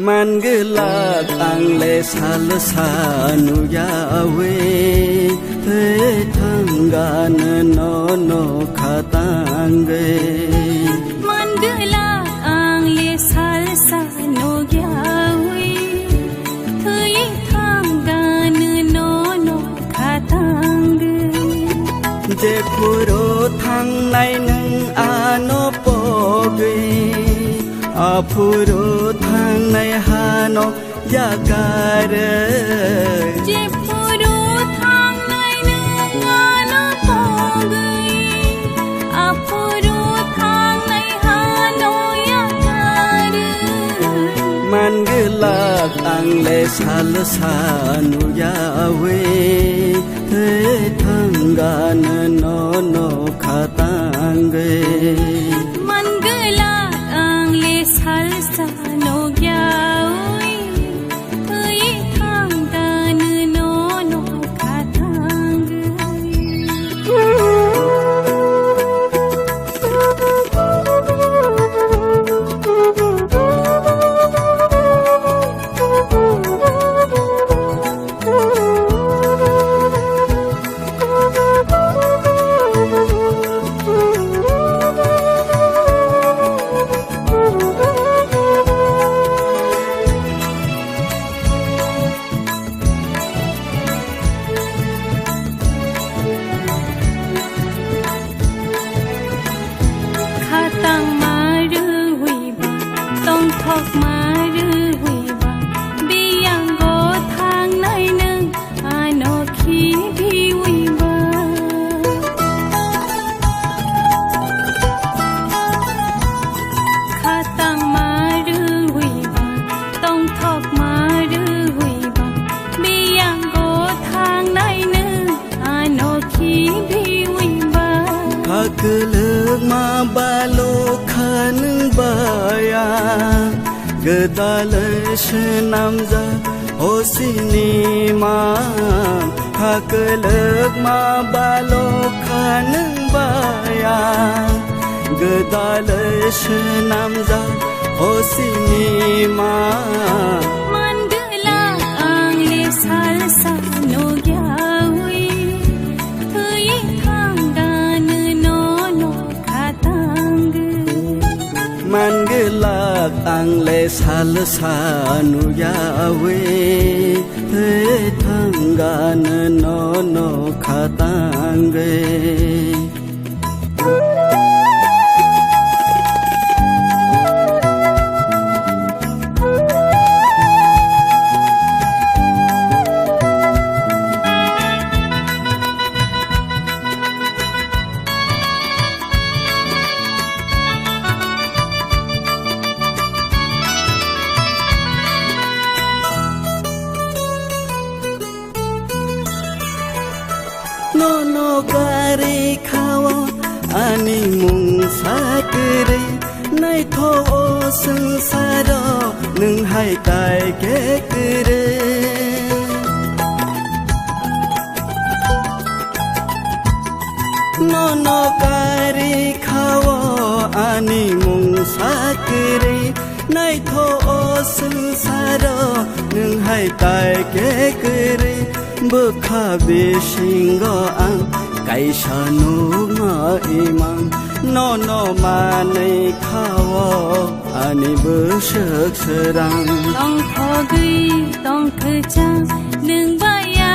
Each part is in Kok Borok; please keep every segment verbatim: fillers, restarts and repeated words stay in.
Manglak ang le salsa nuyawi, tei thanggan no no khatangwi. Manglak ang le salsa nuyawi, tei thanggan no no khatangwi. Jephuru thangnai nwng ano pogwi, aphuru thangnai hano yakarwi. Jephuru thangnai nwng ano pogwi, aphuru thangnai hano yakarwi. Manglak ang le salsa nuyawi, tei thanggan no no khatangwi. Manglak ang le salsa nuyawi, tei thanggan no no khatangwi. Khatang ma rwui ba, tongthok ma rwui ba, biyango thangnai nwng ano khibiui ba. Khatang ma rwui ba, tongthok ma rwui ba, biyango thangnai nwng ano khibiui ba. Hakwlwkma balokha nwng baya, gwdalwi swnamjak o sinima. Hakwlwkma balokha nwng baya, gwdalwi swnamjak o sinima. Manglak ang le salsa nuyawi, tei thanggan no no khatangwi. Manglak ang le salsa nuyawi, tei thanggan no no khatangwi. Nono karwi khao ani mung sa kwrwi, naithok o swngcharo nwng hai tai khe kwrwi. Nono karwi khao ani mung sa kwrwi, naithok o swngcharo nwng hai tai khe kwrwi. Bwkha bisingo ang kaisa nukno imang, nono manwi khao ani bwswk srang. Tongthogwi tongkwchang nwng baya,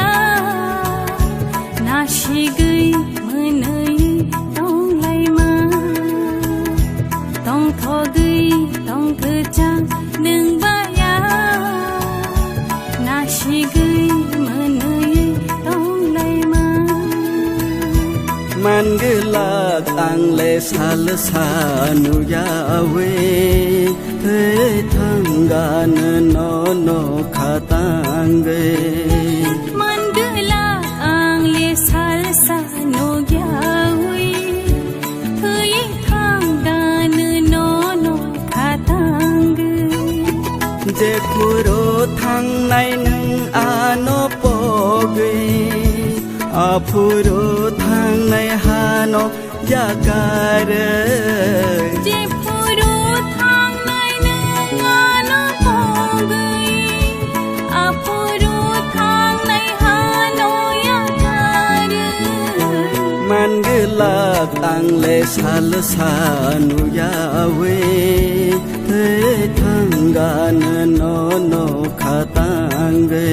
nasigwi mwnwi tonglaima. Tongthogwi tongkwchang nwng baya, nasigwi mwnwi tonglaima. Manglak ang le salsa nuyawi, tei thang Gan no no khatangwi. Mandela ang le salsa no yawi. Thui thang gan no no khatangwi. Jephuru thangnai nwng ano pogwi. Aphuru thangnai hano yakarwi. Jephuru thangnai nwng ano pogwi, aphuru thangnai hano yakarwi. Manglak ang le salsa no yawi, tei thanggan no no khatangwi.